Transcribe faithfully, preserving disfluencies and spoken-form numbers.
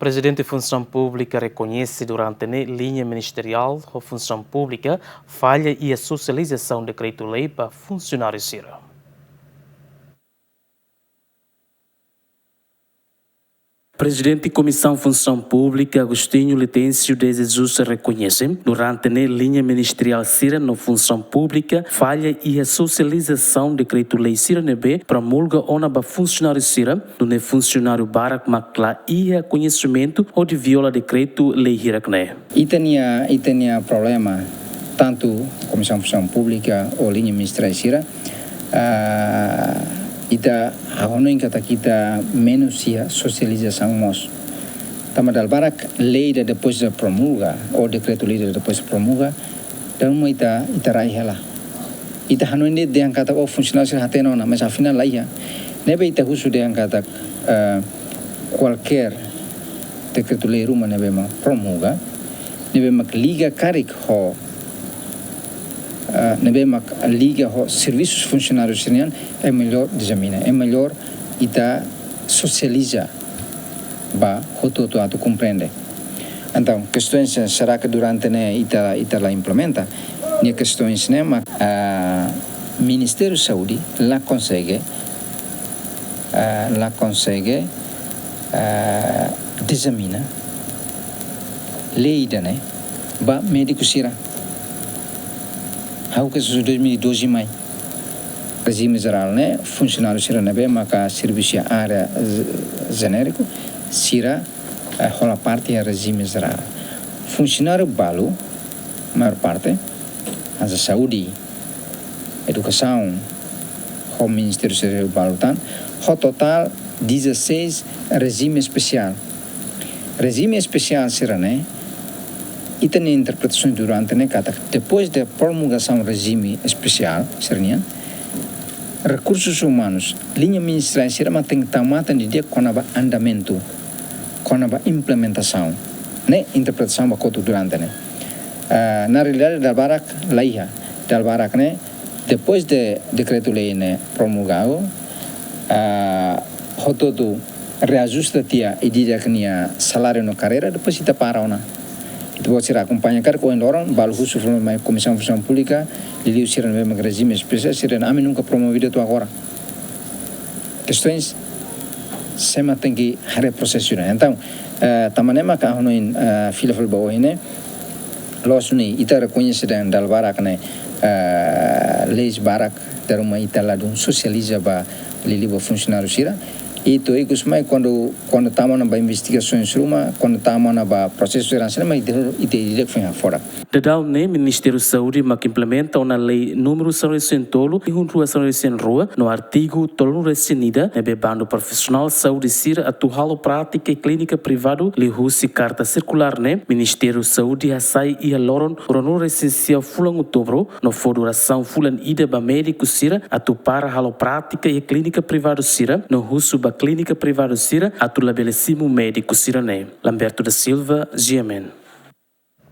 Prezidente Funsaun Públika rekoñese durante ne'e liña ministeriál ho Funsaun Públika falla iha sosializasaun dekretu-lei ba funsionáriu sira. Prezidente Komisaun Funsaun Públika, Agostinho Letêncio de Jesus, rekoñese durante ne'e liña ministeriál sira no Funsaun Públika falla iha sosializasaun dekretu-lei sira ne'ebé promulga ona ba funsionáriu sira, nune'e funsionáriu barak mak la iha koñesimentu hodi viola dekretu-lei hirak ne'e. Ita-nia, ita-nia problema, tantu Komisaun Funsaun Públika ou liña ministeriál sira, ah, ita hanoin katak ita menus iha sosializasaun mós. Tanba dala barak lei ida depois de promulga, ou dekretu-lei ida depois de promulga, dala ruma ita, ita rai hela. Ita hanoin de'it dehan katak, oh, funsionáriu sira hatene ona, mas afinál la iha. Ne'ebé ita husu dehan katak, eh, kualkér dekretu-lei ruma ne'ebé mak promulga, ne'ebé mak liga karik ho, eh, ne'ebé mak liga ho servisu funsionáriu sira-nian, é mellór dezamina, é mellór ita sosializa ba hotu-hotu atu komprende. Entaun, kestaun, será que durante ne'e ita, ita la implementa? Nia kestaun ne'e mak, ah, Ministériu Saúde la konsege, ah, la konsege, ah, dezamina lei ida-ne'e ba médiku sira. Ha'u ke susu dois mil e doze mai. Rejime jerál ne'e, funsionáriu sira ne'ebé maka servisu iha área, eh, jenériku, sira, eh, hola parte iha rejime jerál. Funsionáriu balu, maiór parte, hanesan saúde, edukasaun, ho ministériu sira balu tan, ho totál dezasseis rejime espesiál. Rejime espesiál sira-ne'e, ita-nia interpretasaun durante ne'e katak, depois de promulgasaun rejime espesiál sira-nian, rekursus umanus, liña ministeriál sira mak tenke tau matan didi'ak kona-ba andamentu, kona-ba implementasaun. Ne'e interpretasaun ba kotuk durante ne'e. Ah, na realidade dala barak la iha, dala barak ne'e, depois de dekretu-lei ne'e promulgadu, ah, hotu-hotu reajusta tiha ida-idak nia saláriu no karreira, depois ita para ona. Ita-boot sira akompaña karik ohin loron, balu husu fali mai Komisaun Funsaun Públika, liuliu sira ne'ebé mak rejime espesiál, sira dehan ami nunka promovidu to'o agora. Kestaun, sé mak tenke haree prosesu ne'e. Entaun, eh, tanba ne'e maka ha'u hanoin, eh, fila fali ba ohin ne'e, loos duni ita rekoñese dehan dala barak ne'e, eh, leis barak dala ruma ita ladún sosializa ba liuliu ba funsionáriu sira. I to'o ikus mai kuandu, kuandu tama ona ba investigasaun ruma, kuandu tama ona ba prosesu sira hanesan ne'e mak ita, ita, ita foin hafodak. Daudaun ne'e Ministériu Saúde mak implementa ona lei númeru sanulu-resin-tolu, rihun rua sanulu-resin-rua, no artigu tolunulu-resin-ida, ne'ebé bandu profisionál saúde sira atu halo prátika iha klínika privadu liuhusi karta sirkulár ne'e, Ministériu Saúde hasai iha loron ruanulu-resin-sia fulan Outubru, no fó durasaun fulan ida ba médiku sira atu para halo prátika iha klínika privadu sira, no husu ba klínika privadu sira atu labele simu médiku sira-ne'e. Lamberto da Silva, G M N.